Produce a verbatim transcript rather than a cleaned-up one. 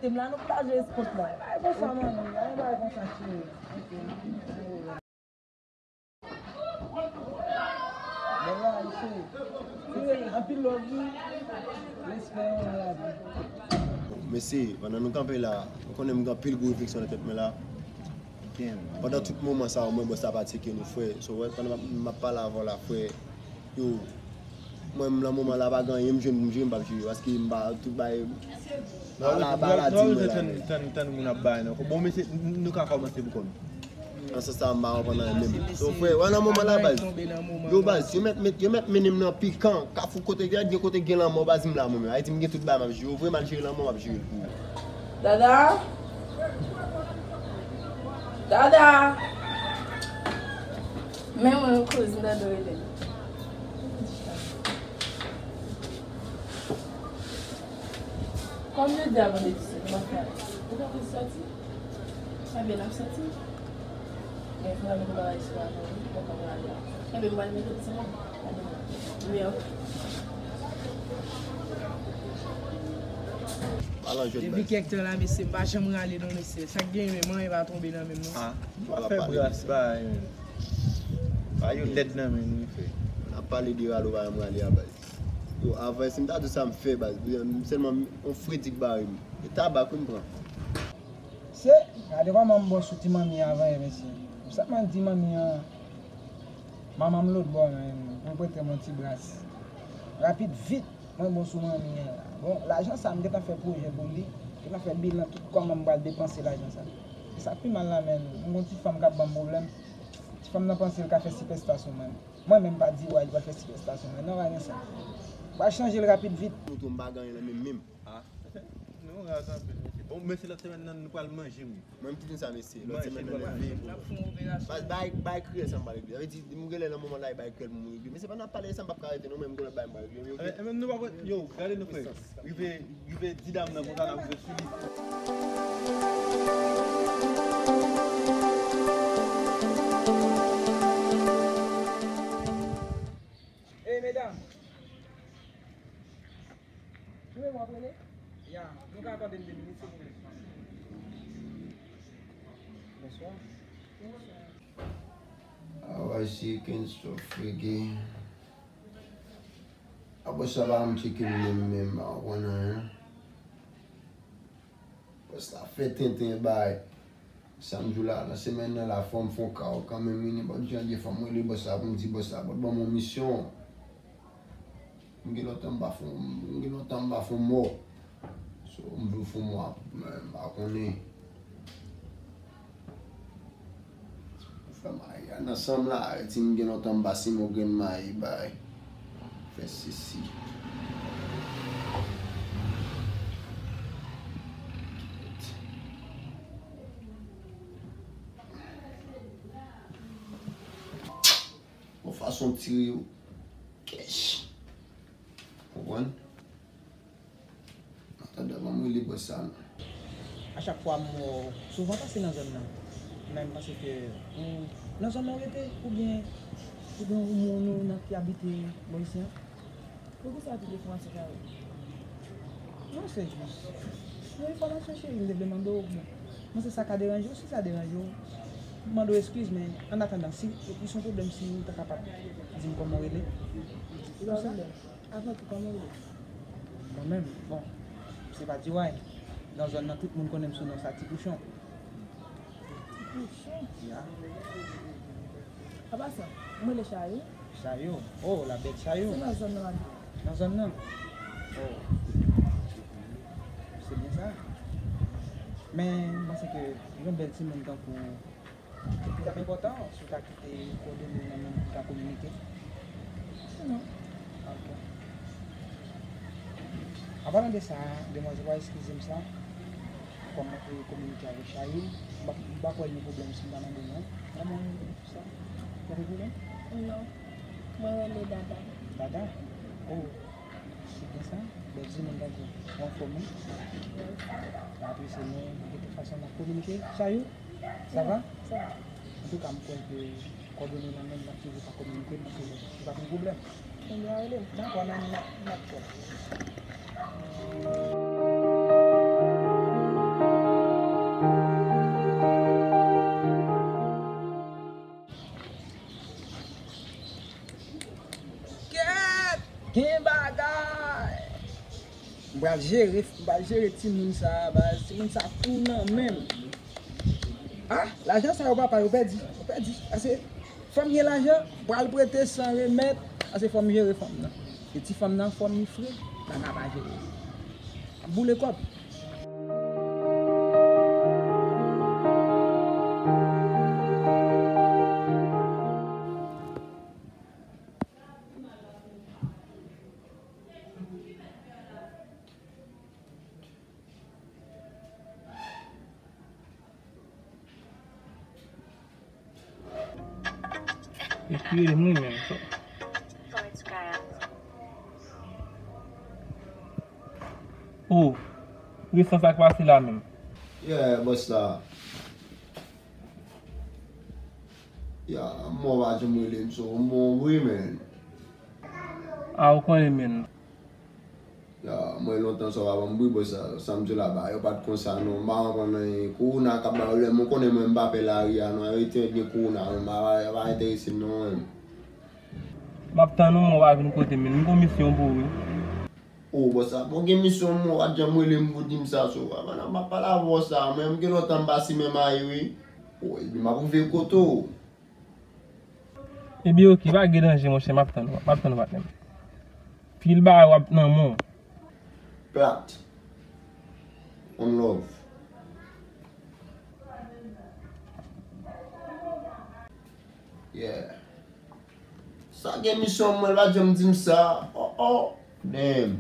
M la nou pa jwe espòt la. Ay konsa manmi, ay bay konsa cheri. Bèl bagay cheri. Cheri, anpil love wi. Respè yon lavi. Mesye, pandan nou kanpe la, ou konnen m gen anpil gwo refleksyon nan tèt mwen la. Pandan tout moman sa yo, mwen bòs la pa tcheke nou, frè. So, wè, pandan m ap, m ap pale avè w la, frè, yo, mwen, m nan moman la, pa gen anyen m jwenn pou m jere, m p ap jere, paske m pa, tout bagay, ba la, ba la, di mwen la. Tann, tann, tann moun ap bay, non. Bon, mesye, n-, nou ka kòmanse pou kò nou. Nan sans sa, m pa konprann anyen menm. So, frè, wè, nan moman la, baz, yo, baz, yo mèt, mèt, yo mèt mennen m nan pikan, kafou kote gen, gen kote gen lanmò, baz, m la, mwen menm. Ayiti, m gen tout bagay, m ap jere, ou voye m al jere lanmò, m ap jere l pou ou. Dada? Dada? Men mwen, kouz, m ta dwe rele. Kòm jodi a vandredi, se kòman fè? Ou pa konn sòti? Ebyen, n ap sòti. Men fò n mete bagay sou la, non, wi, pou kòm rale a. Ebyen, m pral mete l sou mwen. Depi kèk tan la, mesye, m pa janm rale non, mesye. Sa k genyen menm, anyen pa tonbe nan men m non. Ah, ou pa fè bras bagay menm. Pa yo lèd nan men nou, frè. N ap pale de rale, ou pa janm rale a, baz. Yo, avan, si m ta di w sa m fè, baz, sèlman yon fredi k bare m. E tabak wi m pran. Se, gade kòman m bon sou ti manmi an avan yè, mesye. M sèlman di manmi an, manman m lòtbò, men, pou l prete m yon ti bras. Rapid, vit, mwen bon sou manmi an la. Bon, lajan sa, m gentan fè pwojè pou li, gentan fè bilan tout kòman m pral depanse lajan sa. E sa k pi mal la, men, m gon ti fanm k ap ban m pwoblèm. Ti fanm nan panse l ka fè sipèsta sou mwen. Mwen menm pa di, wa, li pral fè sipèsta sou mwen. Non, pa gen sa. Pral chanje l rapid, vit. Moto m pa gen anyen nan men m menm. Ah, nou raz anpil, mesye. Bon, mesye, lòt semèn nan, nou pral manje, wi. Mwen, m te di sa, mesye. Lòt semèn nan, nou veye pou nou. Bay, bay, bay kriyèl sa m pa regle. Sa vle di, m genlè nan moman la, bay kriyèl pou m regle. Mesye, pandan n ap pale de sa, m p ap ka rete, non, men m gen lòt bagay m pa regle, wi, oke? Eh, eh, nou pa, yo, gade nou, frè. Rive, rive di dam nan konsa n ap rive sou li. Ey, medam. Wi, w ap rele? Ya, nou ka tande m de minit, silvouplè. Bonswa. How I see you can stop again. Apre sa, pa janm tcheke m menm, menm, pa konn anyen. Bòs la fè tenten bay. Sa m di w la, nan semèn nan la, fò m fè yon kawo kanmenm, wi, nenpòt jan l ye, fò m rele bòs la pou m di bòs la, bòs, ban m yon misyon. M gen lontan m pa fè yon, m gen lontan m pa fè yon mò. So, m vle fè yon mò, men m pa konnen. Fè mayi a nan sanm la, di m gen lontan m pa simen yon grenn mayi bay. Fè sisi. Bon fason tire yo. Kèch. Konprann? An atandan, ban m rele bòs sa non. A chak fwa m wè w souvan pase nan zòn nan, men m panse ke ou nan zòn nan w rete, oubyen ou gen yon moun ou nan ki abite bò isi a? Poukisa tout enfòmasyon sa yo? Non, se jis yon enfòmasyon, cheri, m te vle mande w, bon, mwen se sa ka deranje w, si sa deranje w, m mande w eskiz, men an atandan, si, si se yon pwoblèm, si ou ta kapab di m kòman w rele. Se pa pwoblèm. Avan tou, kòman w rele? Mwen menm, bon, se pa D Y. Nan zòn nan, tout moun konnen m sou non sa Ti Pouchon. Ti Pouchon? Ya. Apa sa, m rele Chayou. Chayou? Oh, la bèl Chayou. Se nan zòn nan m abite. Nan zòn nan? Oh. Se byen sa. Men, m panse ke yon bèl timoun tankou Li t ap enpòtan si w ta kite kowòdone w nan men m pou w ta kominike. Non. Ok. An palan de sa, demwazèl, w a eskize m sa, kòm mwen te kominike avèk Chayou, m pa, m pa kwè gen pwoblèm si m ta mande non. Vrèman, sa, pa gen pwoblèm? Non. Mwen rele Dada. Dada? Oh. Se byen sa, bèl timoun tankou w anfòm wi. M apresye nou, de tout fason n ap kominike. Chayou, sa va? Sa va. Antouka, m kwè ke kòdone nan men m, n ap toujou ka kominike, m panse li pa gen pwoblèm. Ebyen, rele m. Dakò, nan, n ap, n ap fè. M pral jere, m pral jere timoun sa a, baz. Timoun sa a tou nan men m. Ah, lajan sa yo, papa, yo pèdi. Yo pèdi. Pase, fò m gen lajan, m pral prete san remèt. Pase, fò m jere fanm nan. E ti fanm nan, fò m li fre, m pa ka pa jere. M ap boule kòb. Li kriye m wi menm. Oh, resan sa k pase la menm. Yeah, bòs la. Ya, mò pa janm rele m sou mò wi, men. A, ou konnen, men. Ya, mwen lontan sa w pa ban m bri, bò sa, sa m di w la, ba, yo pa t konsa, non. M pa konprann anyen. Kowona k ap ba yo lè, mwen konnen mwen m pa pè lari a, non. Yo te gen kowona, mwen, m pa, pa, pa enterese m, non, mwen. M ap tann ou, mwen, w a vin kote m, men. M gon misyon pou ou, wi. O, bò sa, bon, gen misyon, mwen, w pa t janm rele m pou di m sa, so, a, m ap pale avè w sa, mwen, m gen lontan m pa simen mayi, wi. O, epi m ap rive kote w. Ebyen, oke, pa gen danje, monchè, m ap tann ou, m ap tann ou, patnè m. Pil bagay w ap nan men w. Plat. One love. Yeah. Sa gen misyon mwen, l pa janm di m sa. Oh, oh. Damn.